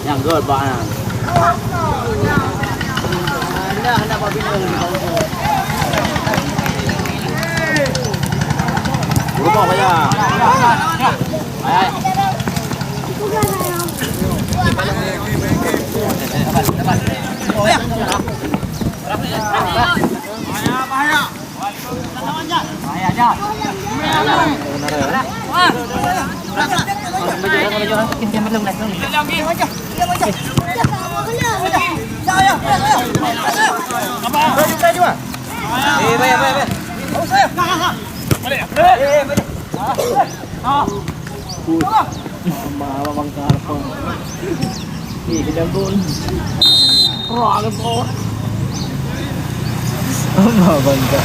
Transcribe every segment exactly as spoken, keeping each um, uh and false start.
Nyang gol bak nyan. Berubah, Baya. Eh, kejambon. Roh ke tu. Ama bangga.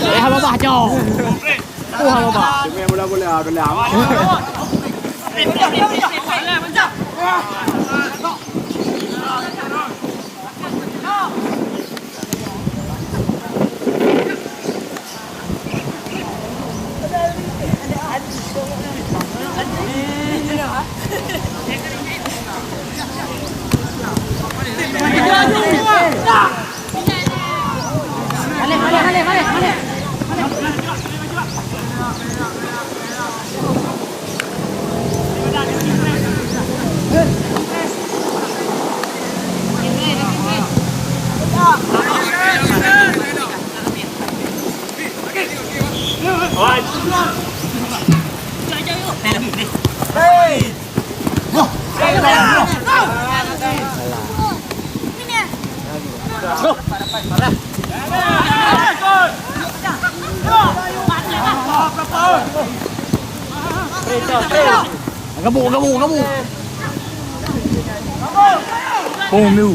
Eh, haba bah, jauh. Oh, haba bah. Cuma bola-bola, bola. Gabuk, gabuk, gabuk. Oh, meu.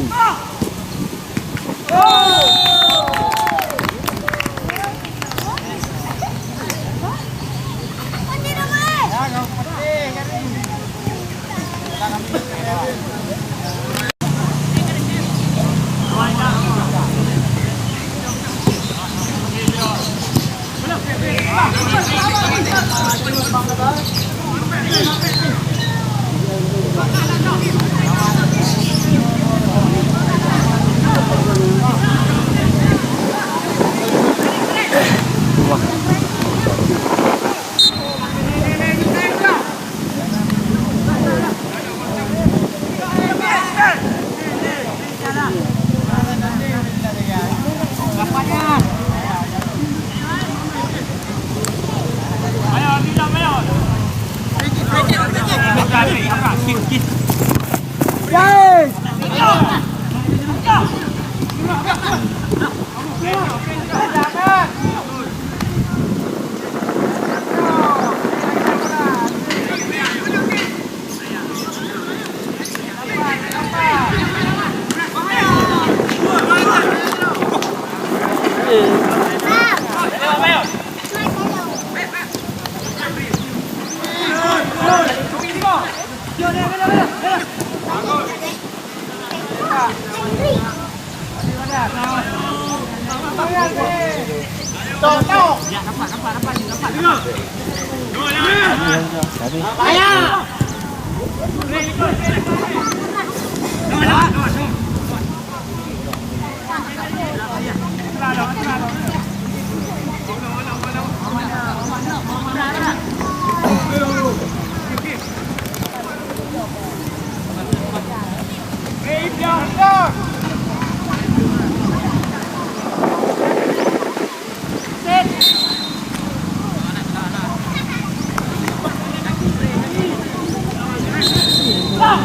Ah,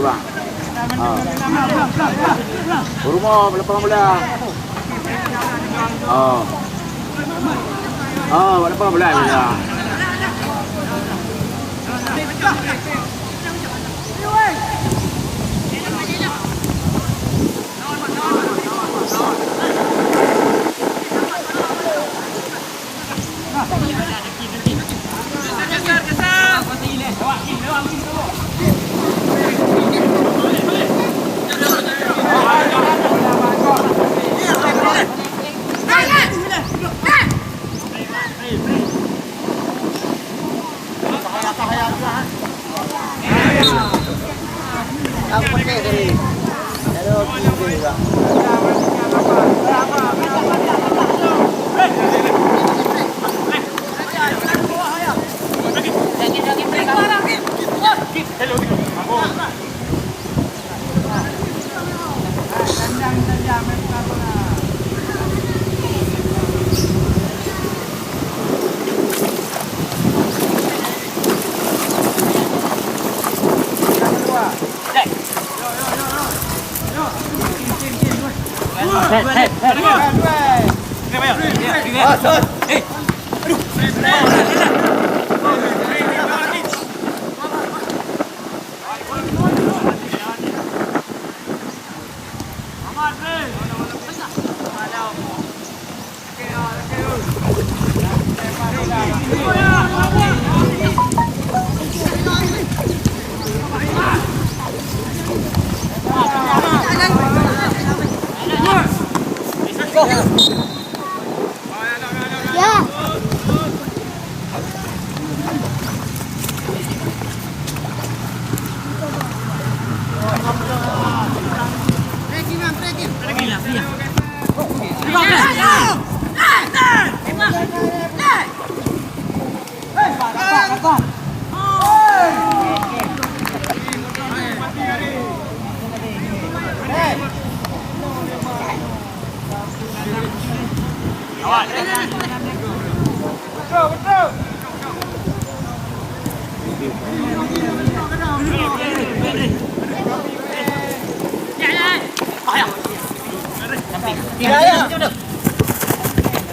Bang. Ah. Rumah, lapang bola. Ah. Ah, lapang bola. Ya.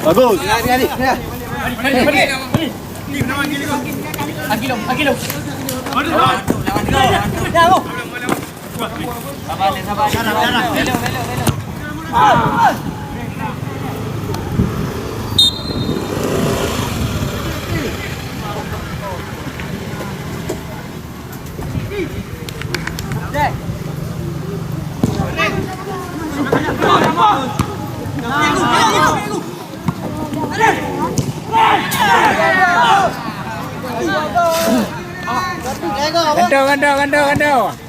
Bagus. Gantung, gantung, gantung, gantung.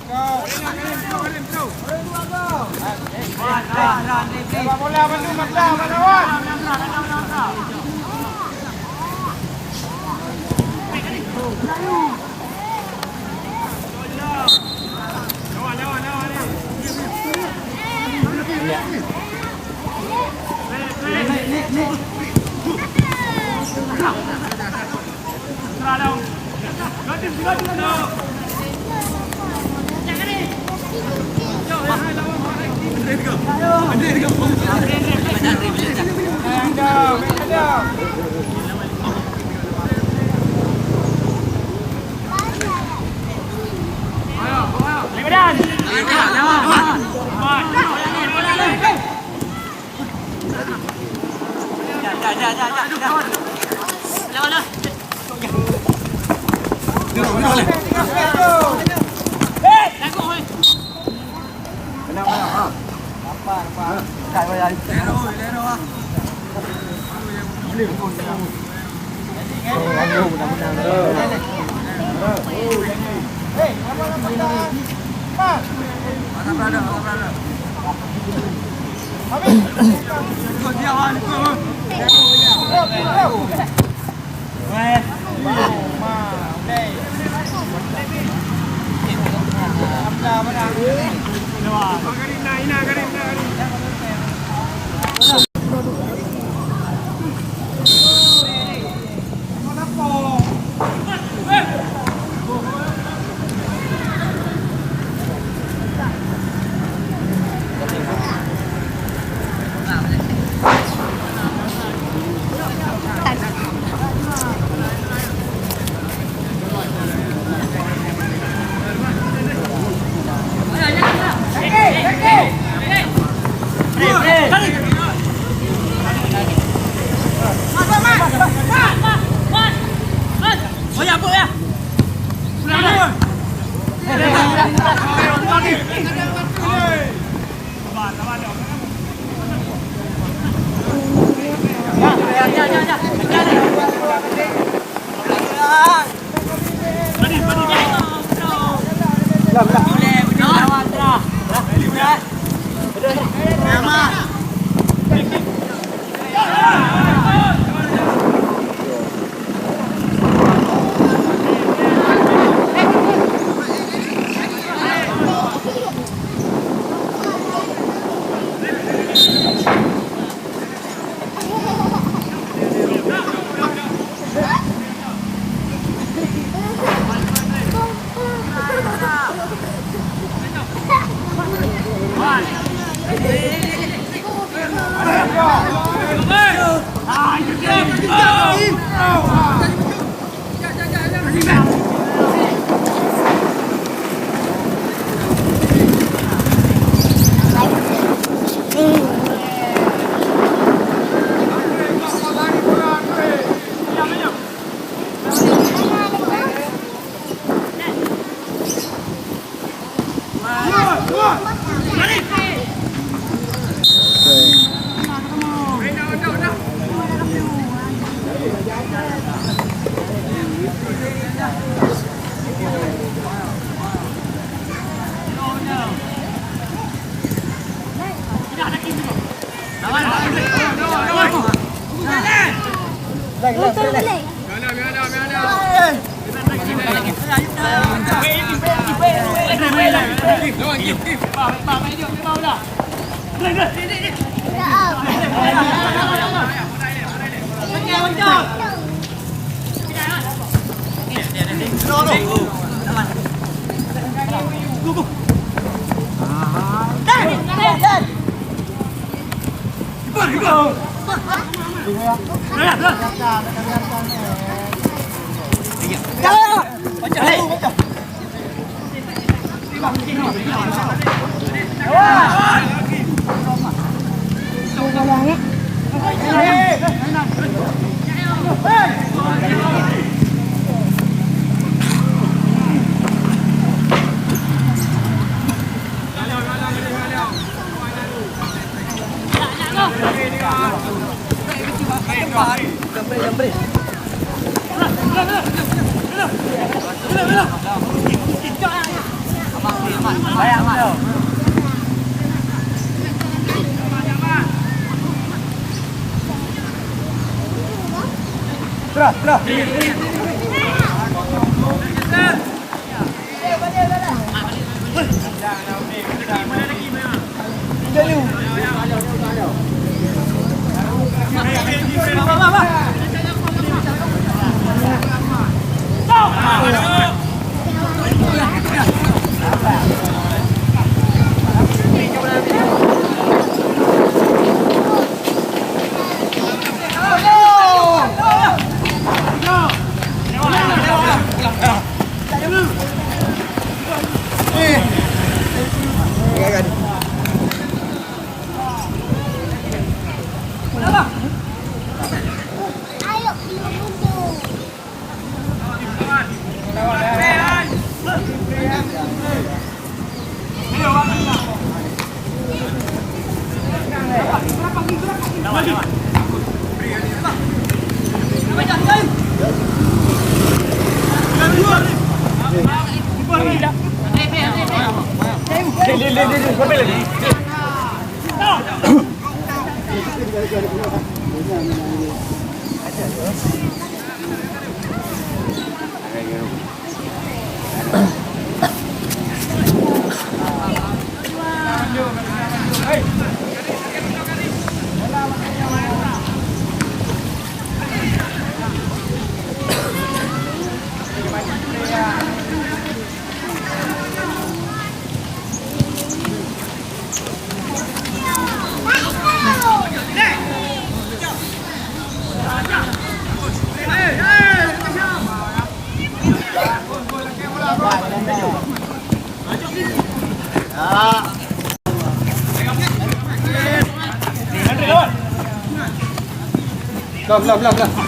Lom, lom, lom, lom.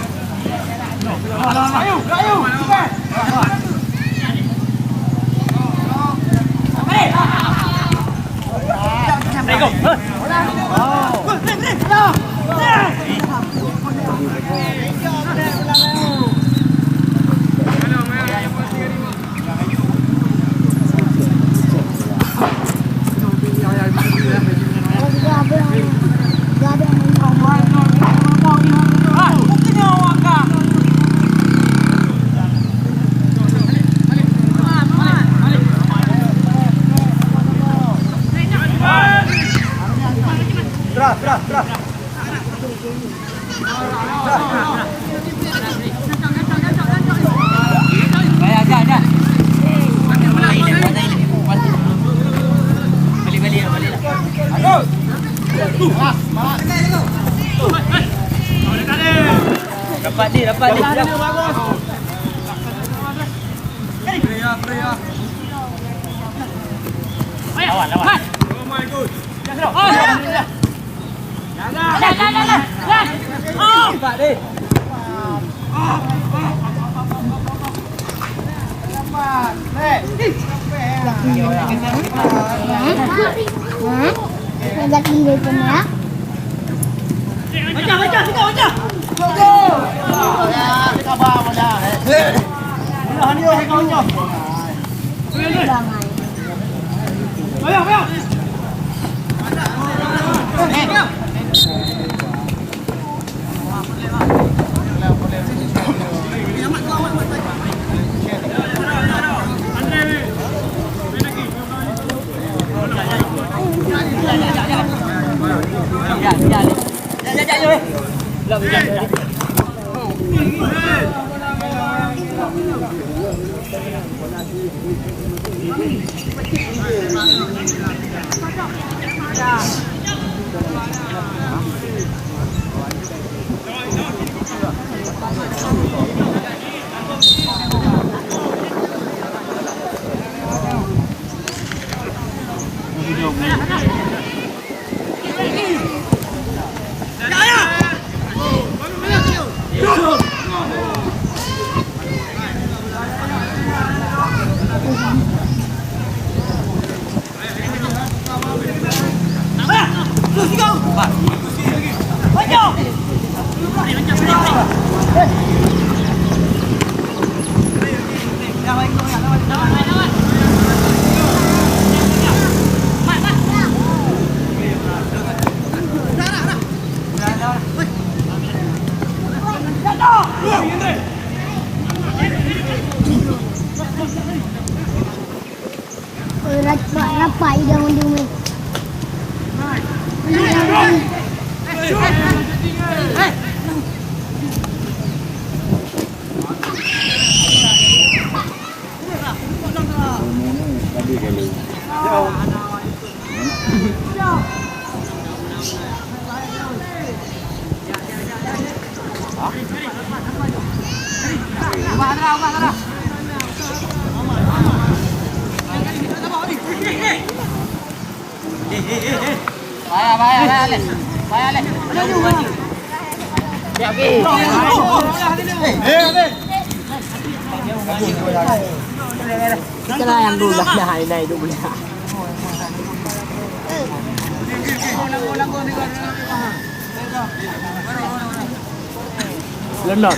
Rapat ni, rapat ni. Lawan, lawan. Hmm? Ajak tinggal pun ya. Rapat, rapat idong-idong ni. Bahaya, bahaya, bahaya, Alex. Bahaya, Alex. Jauh maju. Siap, Ki. Itulah yang dulu dah, dah, ini itu boleh. London.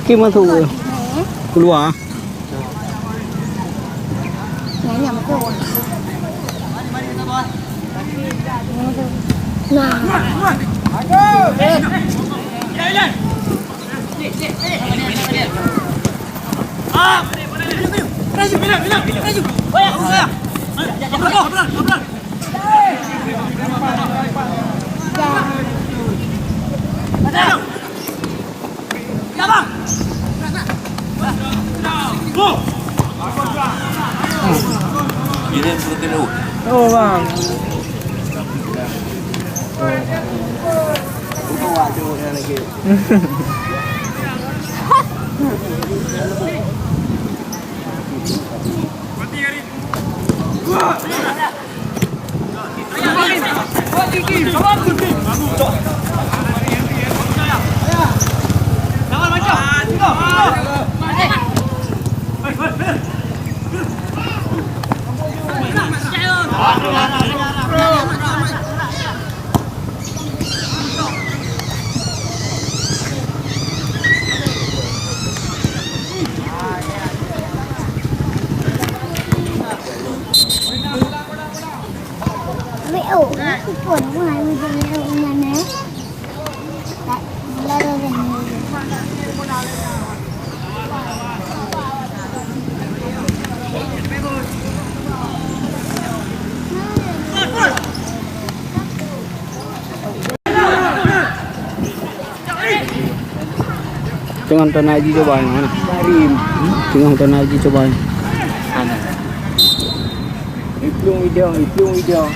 Kim masuk ke? Keluar. Nah. Ini seperti lu. Oh, bang. Teungoh teunaji coba yang mana? Teungoh teunaji coba yang mana? Iplueng idong, iplueng idong.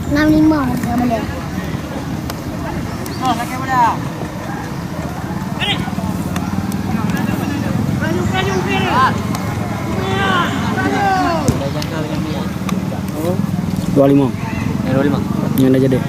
Enam lima, enam lima. Dua lima. Yang dua lima. Yang dah jadi.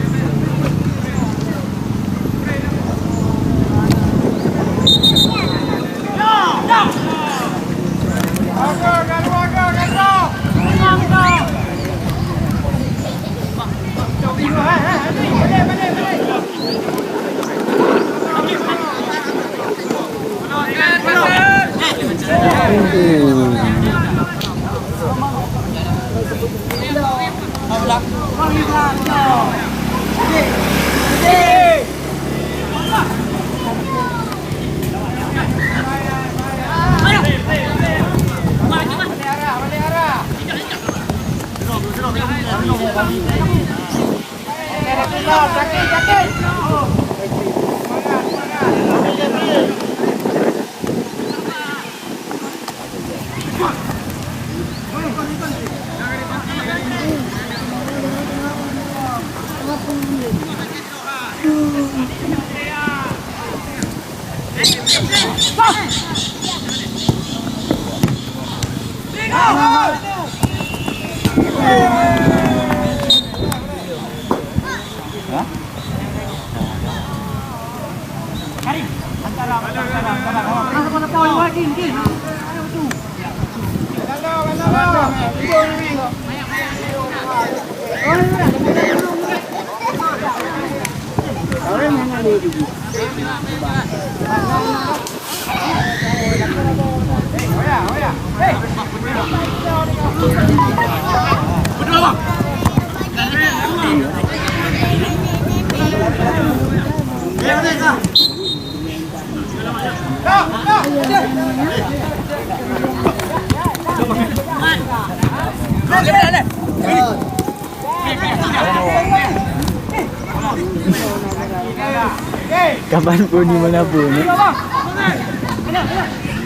Kaban pun di mana pun, eh.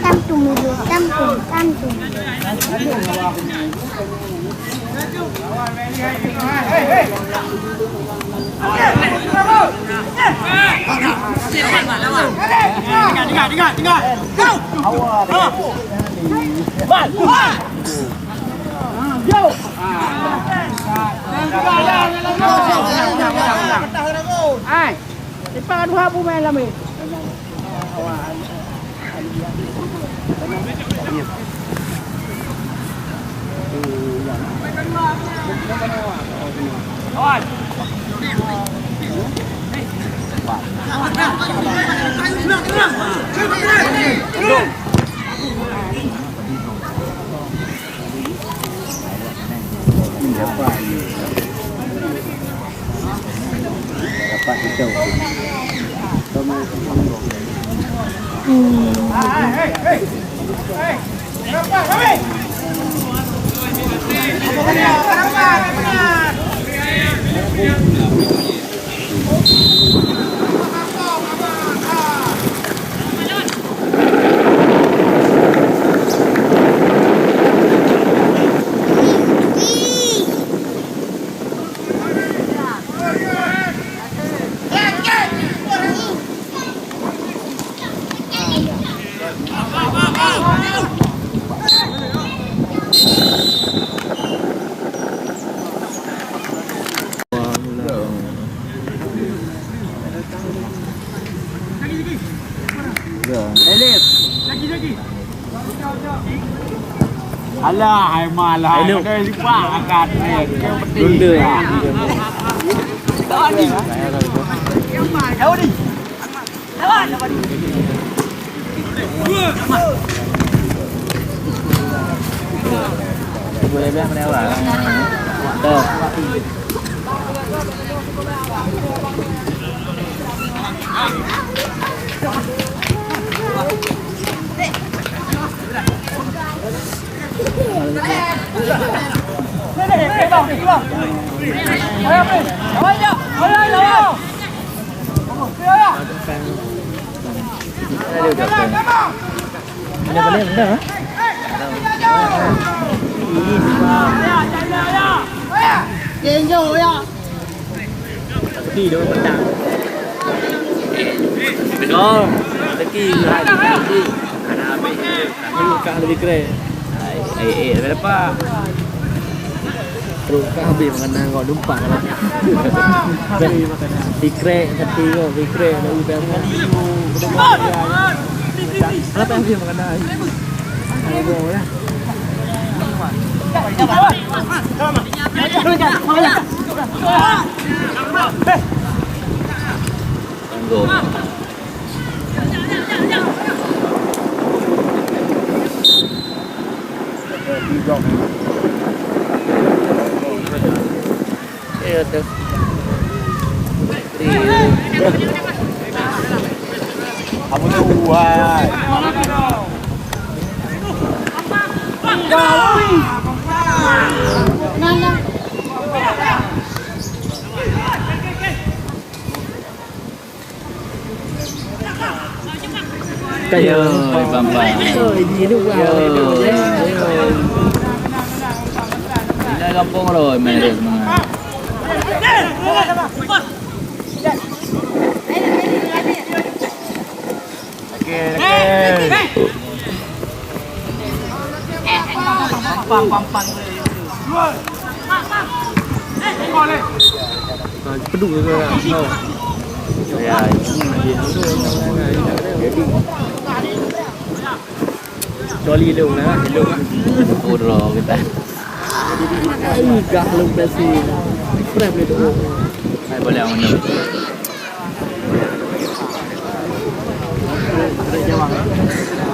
Tam tum dulu, tam tum, tam tum. Hai, sipa dua bumain lami. Alah, hai malah. Hello. Ada lupa angkat. Tunda. Boleh bilang pada awak. Dah. Rezeki dalam petang. Betul. Rezeki hai rezeki. Anak habis. Tapi kah lebih keren. Ai, ai, eh, ada apa? Terus kah habis makanan kau numpang lah. Ikrek tapi kau ikrek ada udang. Kenapa habis makanan? Ayo, ya. Iya, tuh. Kamu tuh, wah. Yo, Bambang. Yo. Pindah kampung Roy, main dia semangat. Okey, okey. Pam, pam, pam. Pedu tu lah. Ya. Jadi. Coli lông lah, lông. Pura kita. Gah lông pesi. Prem dia tu. Hai, boleh orang tu.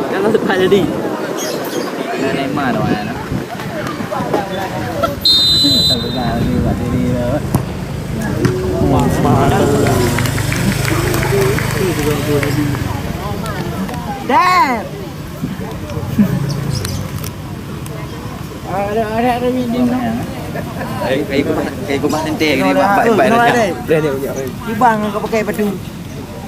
Jangan lupa jadi. Kena Neymar tu, kan? Tak pegang lagi buat diri tu. Dad! Ada, ada, ada minjem tu. Kayu, kayu kubah, kayu kubah tenteng ni, bapak, bapak. Kiban kau pakai batu.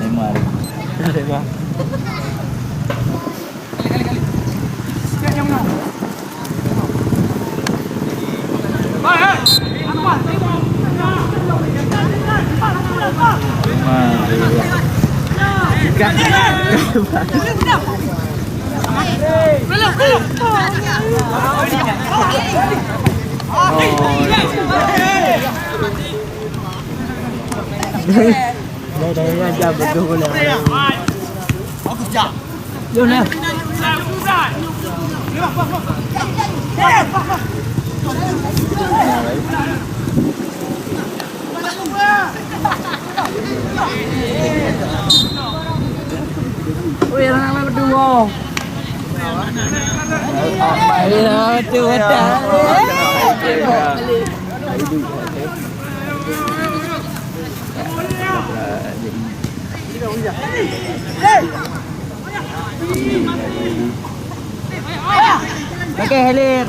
Neymar. Neymar. Dari aja betul lah. Yun na. Ui, orang ramai berdua. Iya, betul, betul. Okey, Khalid.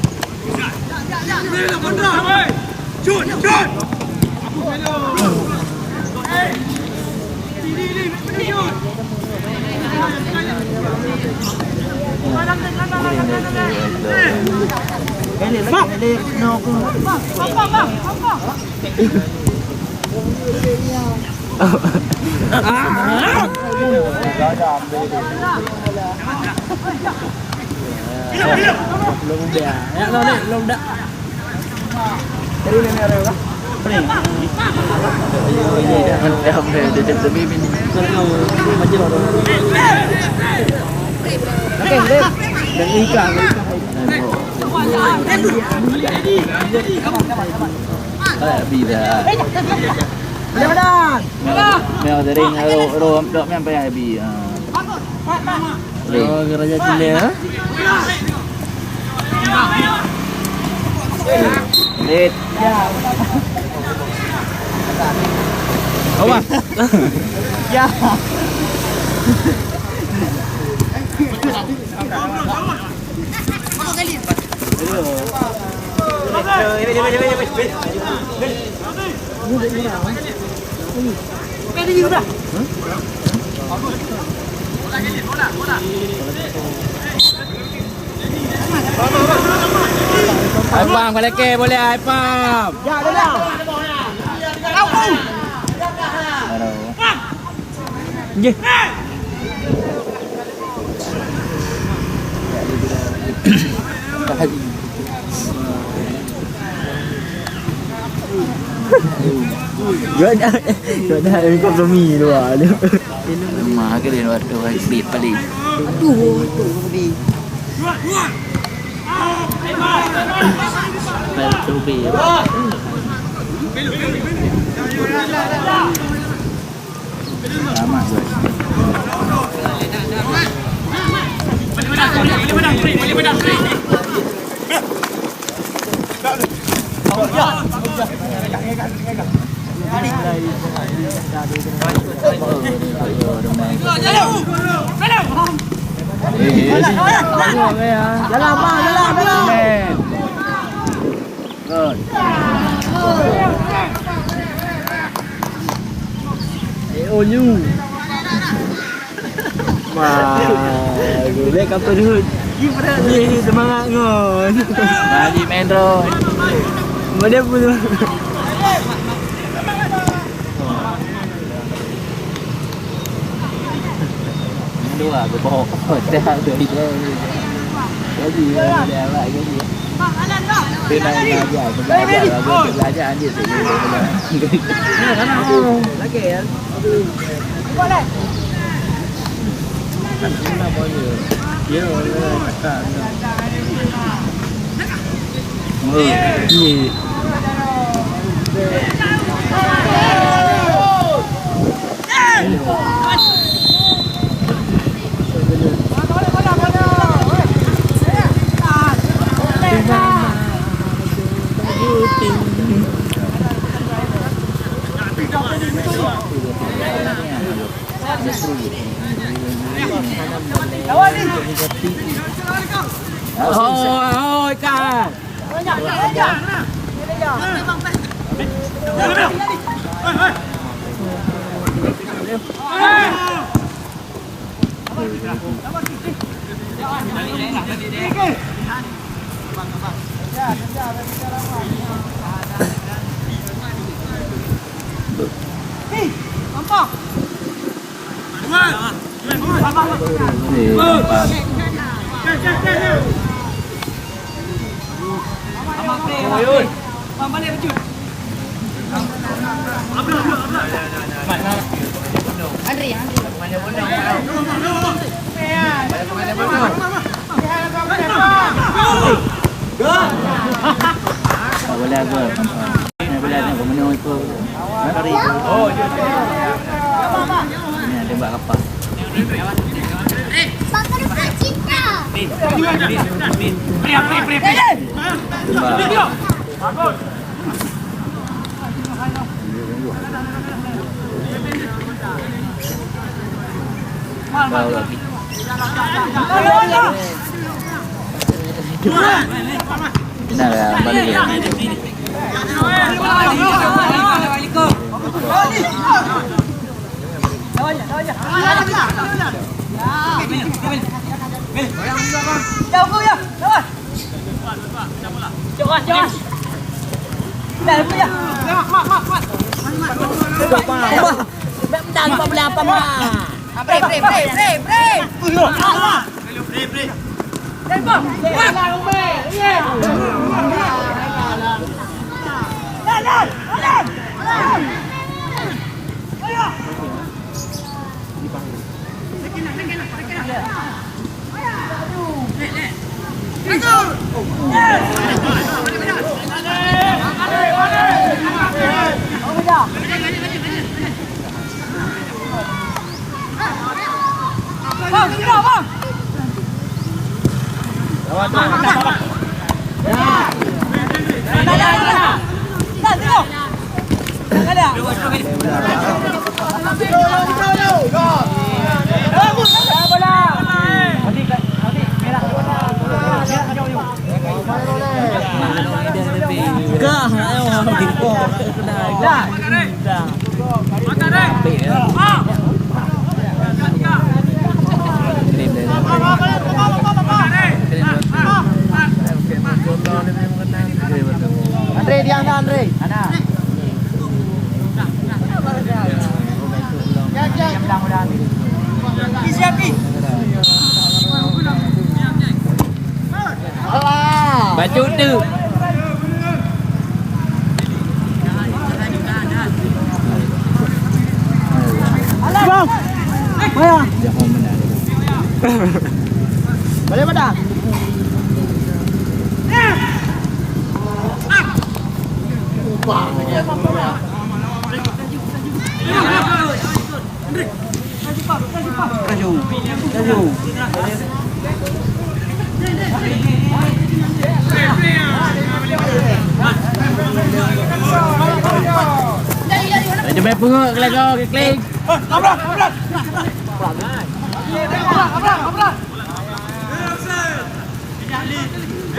Khalid, lagi Khalid. No, aku. Belum dah. Ya, no, ni, belum dah. Jadi, ni, ni, ni, apa? Apa ni? Jangan, jangan, jangan, jangan, jangan. Okey, Dek. Dan Ika, Ika. Abi dah. Mèo sering ro ro dok mèo payah abi. Oh, gereja Cina, ha? Lit. Awas. Ya. Hai Pam, kaleke boleh Hai Pam. Aduh. Nggih. Gak dah, gak dah kompromi luar tu. Lemah ke dia waktu high speed paling. Aduh, tu lebih. Bel tu lebih. Jalan, bang, jalan, jalan. Good. Eh, oh, you. Wah, boleh kata dulu. Ye, semangat ngon. Mari main terus. Boleh pun. Dua, geuboh. Dah, dah, dah. Gaji, dah, dah, dah, gaji. Dia nak belajar, belajar, belajar, belajar, anjing tu. Lagi, ya. Ya, ya, tak, tak. Oh, iya. Hoi, hoi, Kak. Boleh, boleh. Boleh, boleh. Ni, tembak kapal. Tembak. Nah, ya, balik ya. Bre, bre, bre, bre, bre. Andre, diam dah, Andre. Alah. Bacut tu. Bang. Maya. Boleh pada? Laju. Laju. Laju main pungut, klik, klik.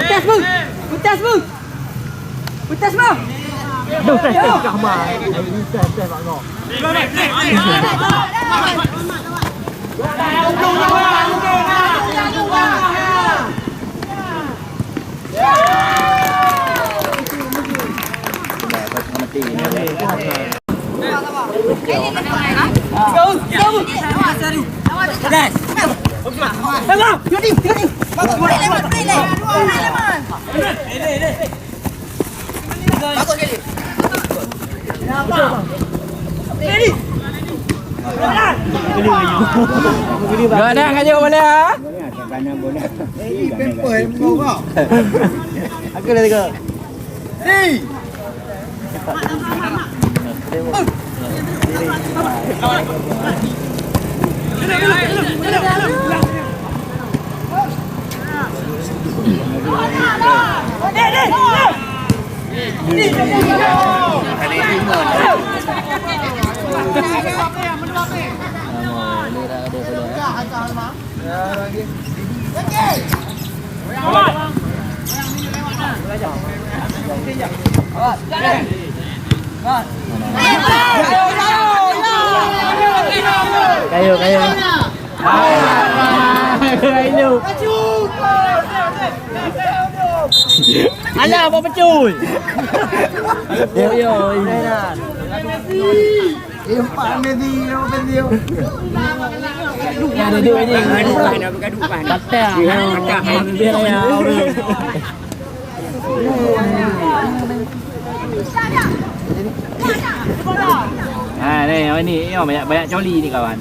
Putas, Bu. Putas, Bu. Putas, Bu. Aduh, tes, tes, kah mai. Tes, tes, Mak Ngok. Gak dah, kajak bola. Aku dah tengok. Kayu, kayu. Kayu. Alah, apa betul? Yo, yo. Empat Messi, empat Messi. Ya, duduk ni. Patah. Patah. Biar ya, orang. Ha, ni, ni, ni, banyak, banyak coli ni, kawan.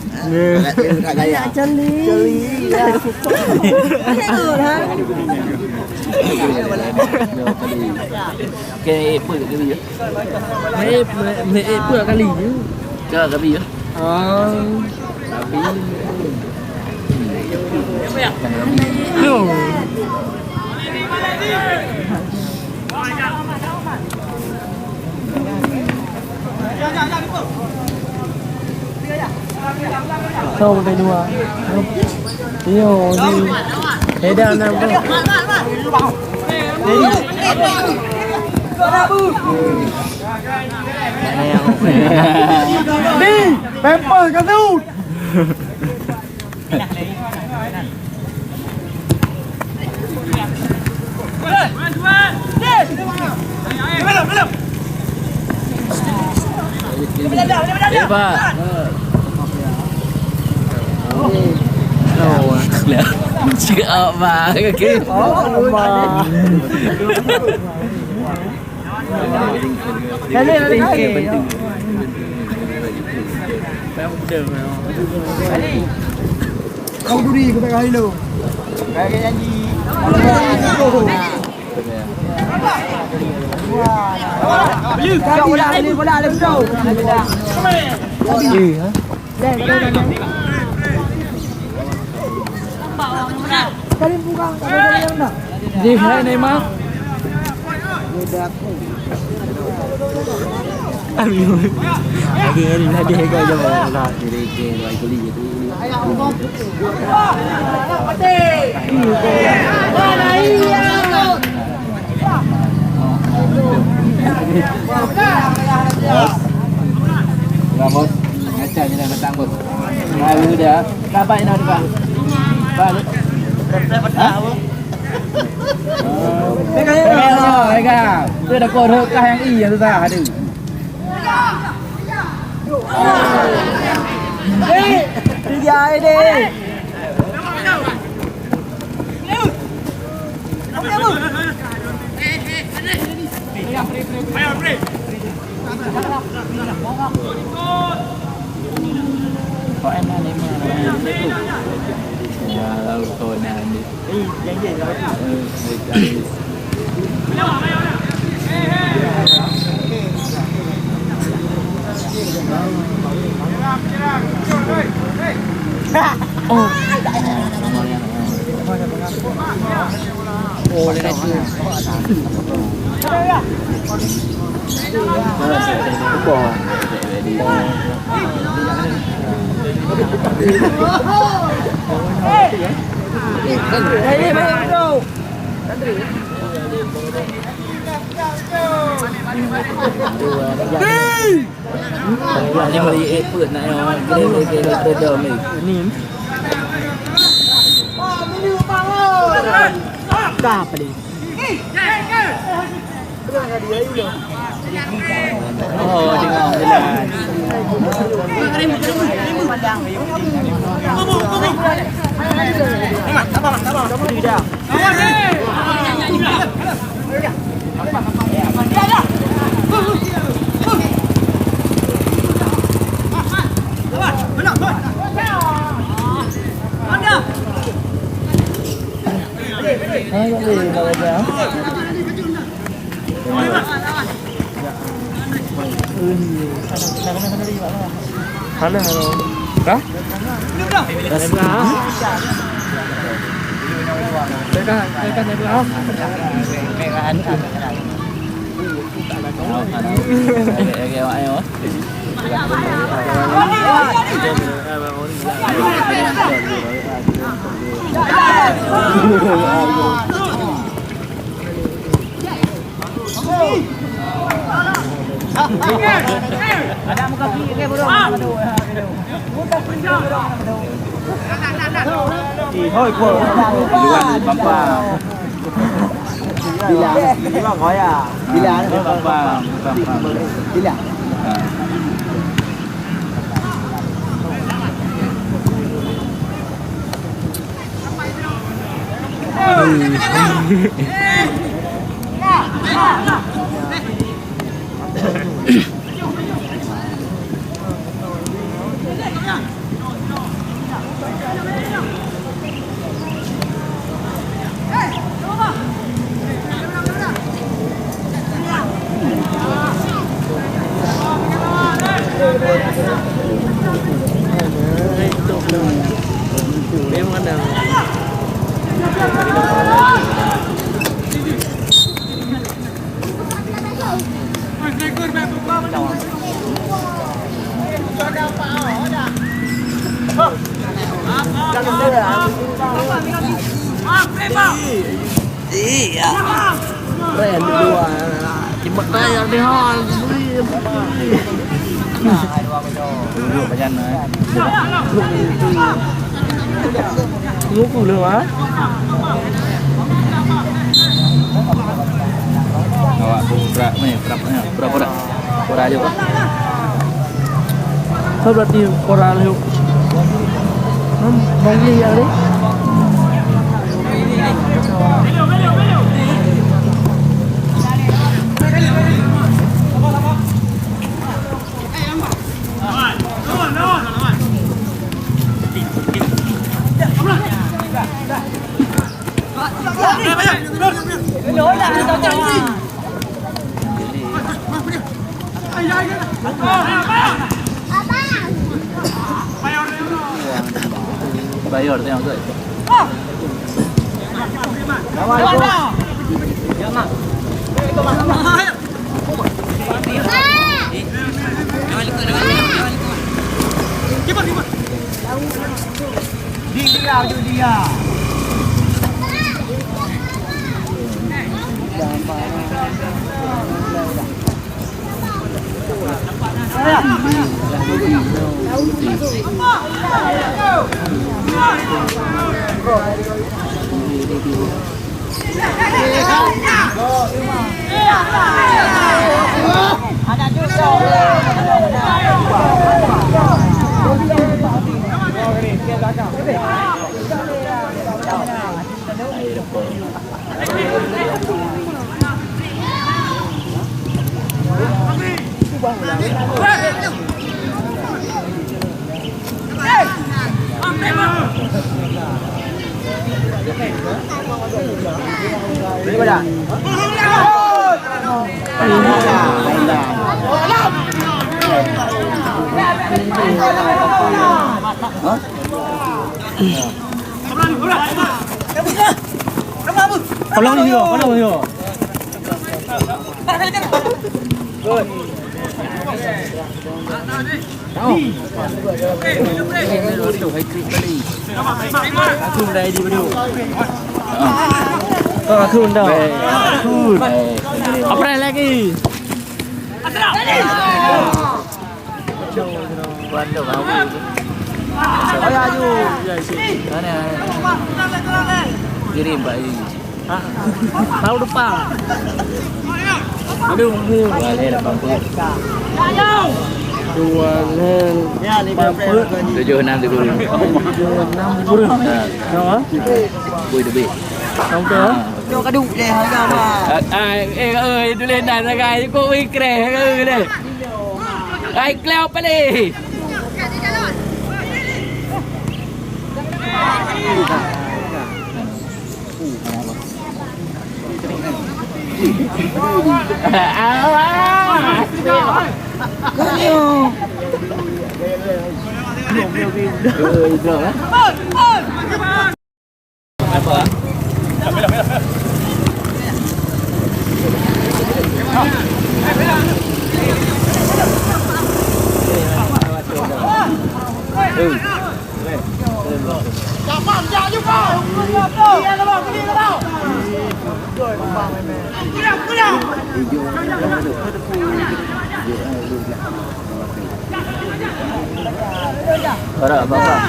Banyak coli. Coli. Tengok, ha? Okey, apa tu dia? Meh, meh, meh, eh, peuet kali je. Ka, kali je. Ah. Tapi. Yo. Song, dua. Yo, ni. Heda na, bro. Ni, pempel ka tu. Hebat. Oh, cakap, Bang. Okey. Oh, Bang. Kali, kali, kali. Kau duri, kau tak kali lu. Kau nyanyi. Jih hai Neymar. Aduh. Lagi hari lagi kau jawab lah. Jadi ke dua kali gitu. Bos. Bos. Ngaca je dah datang, Bos. Lalu dia. Sabar nak depan. Balik. Pegang, pegang. Tu dah kau rot kah yang i yang susah. Aduh. Tiga air deh. Ni beri effort nak yang gede-gede freedom ni. Ni. Ka pedih. Oh, tengok jalan. Halo, halo. Hah? Dah. Dah, dah, dah, dah. Hoi, Paul. Luan, Bang Pang. Bila? Bila? Bila? Bang Pang, Bang Pang. Bila? Iya. Keren dua. Timbak kaya deh, ha. Duduk macam mana, eh? Lupa lu, ha? Awak tu prak ni, prak ni, prak, prak. Kora jok. Kau berarti kora lewat. Hmm, bang ni yang ni. Bayar tengok tu. Tolong dia, tolong dia. Aku dah. Aku. Apa lagi? Kirim, Pak Haji. Hah? Tahun depan. Aduh, aduh. Dua nol lapan puluh. Dua nol lapan puluh. Tujuh enam tu. Tujuh enam tu. Ha. Berapa? Boy lebih. Tahun tu, ha? Jok kadu leh harga mah. Ah, ah, eh, eh, tulis dah sagai. Kok wei kreh ke deh? Ai, kleu apa ni? Barak, barak.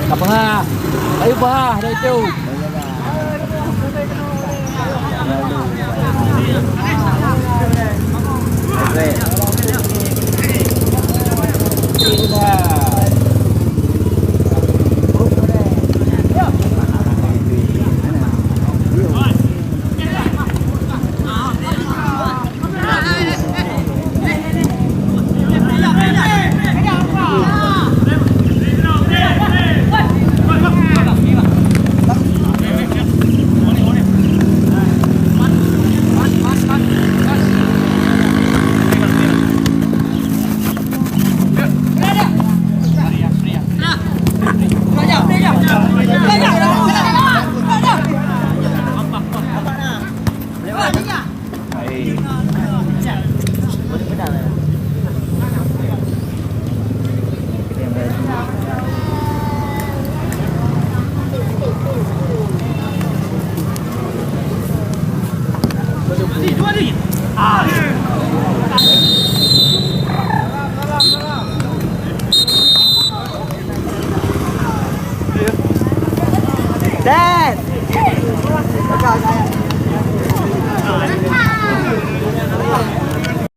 Apa ha? Ayo bah, dah itu. Dah.